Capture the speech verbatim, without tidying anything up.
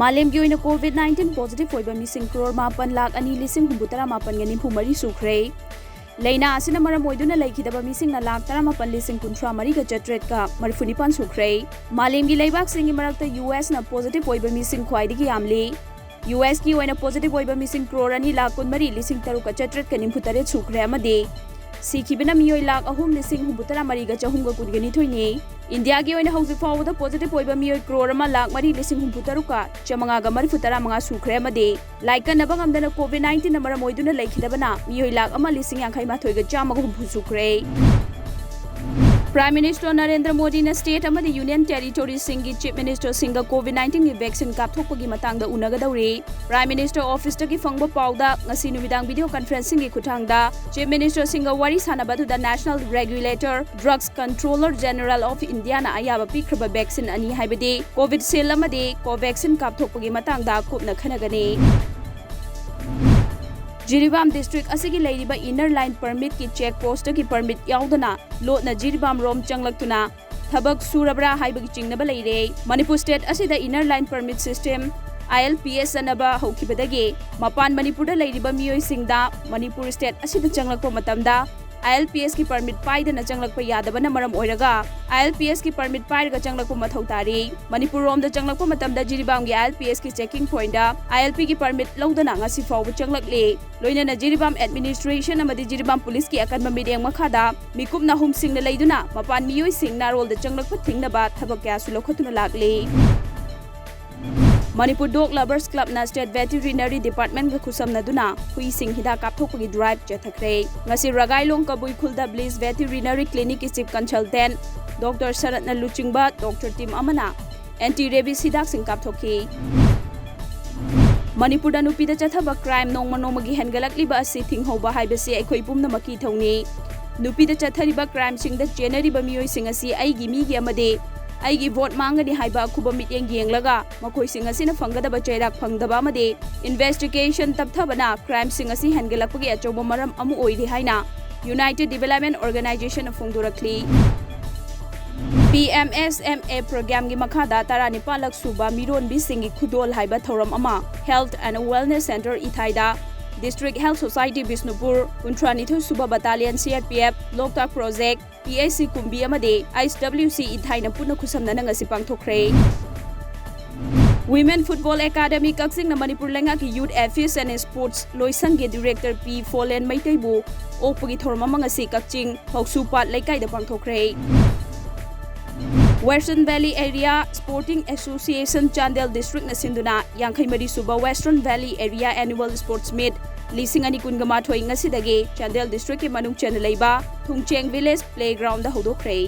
ꯃꯥꯂꯦꯝꯒꯤ ꯑꯣꯏꯅ COVID nineteen positive ꯑꯣꯏꯕ ꯃꯤꯁꯤꯡ ꯀ꯭ꯔꯣꯔ ꯃꯥꯄꯟ ꯂꯥꯈ ꯑꯅꯤ ꯂꯤꯁꯤꯡ ꯍꯨꯝꯐꯨ ꯇꯔꯥ ꯃꯥꯄꯟꯒ ꯅꯤꯐꯨ ꯃꯔꯤ ꯁꯨꯈ꯭ꯔꯦ꯫ ꯂꯥꯏꯅꯥ ꯑꯁꯤꯅ ꯃꯔꯝ ꯑꯣꯏꯗꯨꯅ ꯂꯩꯈꯤꯗꯕ ꯃꯤꯁꯤꯡꯅ ꯂꯥꯈ ꯇꯔꯥꯃꯥꯄꯟ ꯂꯤꯁꯤꯡ ꯀꯨꯟꯊ꯭ꯔꯥ ꯃꯔꯤꯒ ꯆꯥꯇ꯭ꯔꯦꯠꯀ ꯃꯔꯤꯐꯨ ꯅꯤꯄꯥꯟ ꯁꯨꯈ꯭ꯔꯦ꯫ ꯃꯥꯂꯦꯝꯒꯤ ꯂꯩꯕꯥꯛꯁꯤꯡꯒꯤ ꯃꯔꯛꯇ ꯌꯨ ꯑꯦꯁꯅ positive ꯑꯣꯏꯕ ꯃꯤꯁꯤꯡ ꯈ꯭ꯋꯥꯏꯗꯒꯤ ꯌꯥꯝꯂꯤ꯫ ꯌꯨ ꯑꯦꯁꯀꯤ ꯑꯣꯏꯅ positive ꯑꯣꯏꯕ ꯃꯤꯁꯤꯡ ꯀ꯭ꯔꯣꯔ ꯑꯅꯤ ꯂꯥꯈ ꯀꯨꯟꯃꯔꯤ ꯂꯤꯁꯤꯡ ꯇꯔꯨꯛꯀ ꯆꯥꯇ꯭ꯔꯦꯠꯀ ꯅꯤꯐꯨ ꯇꯔꯦꯠ ꯁꯨꯈ꯭ꯔꯦ ꯑꯃꯗꯤ ꯁꯤꯈꯤꯕꯅ ꯃꯤꯑꯣꯏ ꯂꯥꯈ ꯑꯍꯨꯝ ꯂꯤꯁꯤꯡ ꯍꯨꯝꯐꯨ ꯇꯔꯥ ꯃꯔꯤꯒ ꯆꯍꯨꯝꯒ ꯀꯨꯟꯒ ꯅꯤꯊꯣꯏꯅꯤ꯫ ꯏꯟꯗꯤꯌꯥꯒꯤ ꯑꯣꯏꯅ ꯍꯧꯖꯤꯛ ꯐꯥꯎꯕꯗ positive ꯑꯣꯏꯕ ꯃꯤꯑꯣꯏ ꯀ꯭ꯔꯣꯔ ꯑꯃ ꯂꯥꯈ ꯃꯔꯤ ꯂꯤꯁꯤꯡ ꯍꯨꯝꯐꯨ ꯇꯔꯨꯛꯀ ꯆꯥꯃꯉꯥꯒ ꯃꯔꯤꯐꯨ ꯇꯔꯥ ꯃꯉꯥ ꯁꯨꯈ꯭ꯔꯦ ꯑꯃꯗꯤ ꯂꯥꯏꯀꯠꯅꯕ ꯉꯝꯗꯅ COVID nineteenꯅ ꯃꯔꯝ ꯑꯣꯏꯗꯨꯅ ꯂꯩꯈꯤꯗꯕꯅ ꯃꯤꯑꯣꯏ ꯂꯥꯈ ꯑꯃ ꯂꯤꯁꯤꯡ ꯌꯥꯡꯈꯩ ꯃꯥꯊꯣꯏꯒ ꯆꯥꯝꯃꯒ ꯍꯨꯝꯐꯨ ꯁꯨꯈ꯭ꯔꯦ꯫ Prime Minister ꯅꯔꯦꯟꯗ꯭ꯔ ꯃꯣꯗꯤꯅ state ꯑꯃꯗꯤ union territoryꯁꯤꯡꯒꯤ chief ministerꯁꯤꯡꯒ COVID nineteenꯒꯤ vaccine ꯀꯥꯞꯊꯣꯛꯄꯒꯤ ꯃꯇꯥꯡꯗ ꯎꯅꯒꯗꯧꯔꯤ꯫ Prime Minister officeꯇꯒꯤ ꯐꯪꯕ ꯄꯥꯎꯗ ꯉꯁꯤ ꯅꯨꯃꯤꯗꯥꯡ video conferencingꯒꯤ ꯈꯨꯠꯊꯥꯡꯗ chief ministerꯁꯤꯡꯒ ꯋꯥꯔꯤ ꯁꯥꯟꯅꯕ ꯑꯗꯨꯗ National Regulator, Drugs Controller General of Indiaꯅ ꯑꯌꯥꯕ ꯄꯤꯈ꯭ꯔꯕ vaccine ꯑꯅꯤ ꯍꯥꯏꯕꯗꯤ Covishield ꯑꯃꯗꯤ Covaxin ꯀꯥꯞꯊꯣꯛꯄꯒꯤ ꯃꯇꯥꯡꯗ ꯀꯨꯞꯅ ꯈꯟꯅꯒꯅꯤ꯫ ꯖꯤꯔꯤꯕꯥꯝ district ꯑꯁꯤꯒꯤ ꯂꯩꯔꯤꯕ inner line permitꯀꯤ check postꯇꯒꯤ permit ꯌꯥꯎꯗꯅ ꯂꯣꯠꯅ ꯖꯤꯔꯤꯕꯥꯝ ꯔꯣꯝ ꯆꯪꯂꯛꯇꯨꯅ ꯊꯕꯛ ꯁꯨꯔꯕ꯭ꯔꯥ ꯍꯥꯏꯕꯒꯤ ꯆꯤꯡꯅꯕ ꯂꯩꯔꯦ꯫ ꯃꯅꯤꯄꯨꯔ state ꯑꯁꯤꯗ inner line permit system, ILPS ꯆꯠꯅꯕ ꯍꯧꯈꯤꯕꯗꯒꯤ ꯃꯄꯥꯟ ꯃꯅꯤꯄꯨꯔꯗ ꯂꯩꯔꯤꯕ ꯃꯤꯑꯣꯏꯁꯤꯡꯗ ꯃꯅꯤꯄꯨꯔ state ꯑꯁꯤꯗ ꯆꯪꯂꯛꯄ ꯃꯇꯝꯗ ILPSꯀꯤ permit ꯄꯥꯏꯗꯅ ꯆꯪꯂꯛꯄ ꯌꯥꯗꯕꯅ ꯃꯔꯝ ꯑꯣꯏꯔꯒ ILPSꯀꯤ permit ꯄꯥꯏꯔꯒ ꯆꯪꯂꯛꯄ ꯃꯊꯧ ꯇꯥꯔꯤ꯫ ꯃꯅꯤꯄꯨꯔ ꯔꯣꯝꯗ ꯆꯪꯂꯛꯄ ꯃꯇꯝꯗ ꯖꯤꯔꯤꯕꯥꯝꯒꯤ ILPSꯀꯤ checking pointꯇ ILPꯒꯤ permit ꯂꯧꯗꯅ ꯉꯁꯤ ꯐꯥꯎꯕ ꯆꯪꯂꯛꯂꯤ꯫ ꯂꯣꯏꯅꯅ ꯖꯤꯔꯤꯕꯥꯝ administration ꯑꯃꯗꯤ ꯖꯤꯔꯤꯕꯥꯝ policeꯀꯤ ꯑꯀꯟꯕ ꯃꯤꯠꯌꯦꯡ ꯃꯈꯥꯗ ꯃꯤꯀꯨꯞ ꯅꯥꯍꯨꯝꯁꯤꯡꯅ ꯂꯩꯗꯨꯅ ꯃꯄꯥꯟ ꯃꯤꯑꯣꯏꯁꯤꯡ ꯅꯥꯔꯣꯜꯗ ꯆꯪꯂꯛꯄ ꯊꯤꯡꯅꯕ ꯊꯕꯛ ꯀꯌꯥꯁꯨ ꯂꯧꯈꯠꯇꯨꯅ ꯂꯥꯛꯂꯤ꯫ Manipur Dog Lovers Clubꯅ state veterinary departmentꯒ ꯈꯨꯠꯁꯝꯅꯗꯨꯅ ꯍꯨꯏꯁꯤꯡ ꯍꯤꯗꯥꯛ ꯀꯥꯞꯊꯣꯛꯄꯒꯤ drive ꯆꯠꯊꯈ꯭ꯔꯦ꯫ ꯉꯁꯤ ꯔꯒꯥꯏꯂꯣꯡ ꯀꯕꯨꯏ ꯈꯨꯜꯗ Bliss Veterinary Clinicꯀꯤ chief consultant Doctor ꯁꯔꯠꯅ ꯂꯨꯆꯤꯡꯕ doctor team ꯑꯃꯅ anti rabies ꯍꯤꯗꯥꯛꯁꯤꯡ ꯀꯥꯞꯊꯣꯛꯈꯤ꯫ ꯃꯅꯤꯄꯨꯔꯗ ꯅꯨꯄꯤꯗ ꯆꯠꯊꯕ crime ꯅꯣꯡꯃ ꯅꯣꯡꯃꯒꯤ ꯍꯦꯟꯒꯠꯂꯛꯂꯤꯕ ꯑꯁꯤ ꯊꯤꯡꯍꯧꯕ ꯍꯥꯏꯕꯁꯤ ꯑꯩꯈꯣꯏ ꯄꯨꯝꯅꯃꯛꯀꯤ ꯏꯊꯧꯅꯤ꯫ ꯅꯨꯄꯤꯗ ꯆꯠꯊꯔꯤꯕ crimeꯁꯤꯡꯗ ꯆꯦꯟꯅꯔꯤꯕ ꯃꯤꯑꯣꯏꯁꯤꯡ ꯑꯁꯤ ꯑꯩꯒꯤ ꯃꯤꯒꯤ ꯑꯃꯗꯤ ꯑꯩꯒꯤ vote ꯃꯥꯡꯒꯅꯤ ꯍꯥꯏꯕ ꯑꯀꯨꯞꯄ ꯃꯤꯠꯌꯦꯡ ꯌꯦꯡꯂꯒ ꯃꯈꯣꯏꯁꯤꯡ ꯑꯁꯤꯅ ꯐꯪꯒꯗꯕ ꯆꯩꯔꯥꯛ ꯐꯪꯗꯕ ꯑꯃꯗꯤ investigation ꯇꯞꯊꯕꯅ crimeꯁꯤꯡ ꯑꯁꯤ ꯍꯦꯟꯒꯠꯂꯛꯄꯒꯤ ꯑꯆꯧꯕ ꯃꯔꯝ ꯑꯃ ꯑꯣꯏꯔꯤ ꯍꯥꯏꯅ United Development Organizationꯅ ꯐꯣꯡꯗꯣꯔꯛꯂꯤ꯫ P M S M A ꯄ꯭ꯔꯣꯒ꯭ꯔꯥꯝꯒꯤ ꯃꯈꯥꯗ ꯇꯔꯥꯅꯤꯄꯥꯜꯂꯛ ꯁꯨꯕ ꯃꯤꯔꯣꯟꯕꯤꯁꯤꯡꯒꯤ ꯈꯨꯗꯣꯜ ꯍꯥꯏꯕ ꯊꯧꯔꯝ ꯑꯃ Health and Wellness Centre ꯏꯊꯥꯏꯗ, District Health Society Bishnupur, ꯀꯨꯟꯊ꯭ꯔꯥꯅꯤꯊꯣꯏ ꯁꯨꯕ battalion C R P F, ꯂꯣꯛꯇꯥꯛ ꯄ꯭ꯔꯣꯖꯦꯛ, ꯄꯤ ꯑꯩꯆ ꯁꯤ ꯀꯨꯝꯕꯤ ꯑꯃꯗꯤ ꯑꯩꯆ ꯗꯕ꯭ꯂꯤꯎ ꯁꯤ ꯏꯊꯥꯏꯅ ꯄꯨꯟꯅ ꯈꯨꯠꯁꯝꯅꯅ ꯉꯁꯤ ꯄꯥꯡꯊꯣꯛꯈ꯭ꯔꯦ꯫ Women Football Academy ꯀꯛꯆꯤꯡꯅ ꯃꯅꯤꯄꯨꯔ ꯂꯩꯉꯥꯛꯀꯤ Youth Affairs and Sports ꯂꯣꯏꯁꯪꯒꯤ Director ꯄꯤ ꯐꯣꯂꯦꯟ ꯃꯩꯇꯩꯕꯨ ꯑꯣꯛꯄꯒꯤ ꯊꯧꯔꯝ ꯑꯃ ꯉꯁꯤ ꯀꯛꯆꯤꯡ ꯐꯧꯁꯨꯄꯥꯠ ꯂꯩꯀꯥꯏꯗ ꯄꯥꯡꯊꯣꯛꯈ꯭ꯔꯦ꯫ Western Valley Area Sporting Association Chandel Districtꯅ ꯁꯤꯟꯗꯨꯅ ꯌꯥꯡꯈꯩ ꯃꯔꯤ ꯁꯨꯕ Western Valley Area Annual Sports Meet ꯂꯤꯁꯤꯡ ꯑꯅꯤ ꯀꯨꯟꯒ ꯃꯥꯊꯣꯏ ꯉꯁꯤꯗꯒꯤ ꯆꯥꯟꯗꯦꯜ Districtꯀꯤ ꯃꯅꯨꯡ ꯆꯟꯅ ꯂꯩꯕ ꯊꯨꯡꯆꯦꯡ Village Playgroundꯗ ꯍꯧꯗꯣꯛꯈ꯭ꯔꯦ꯫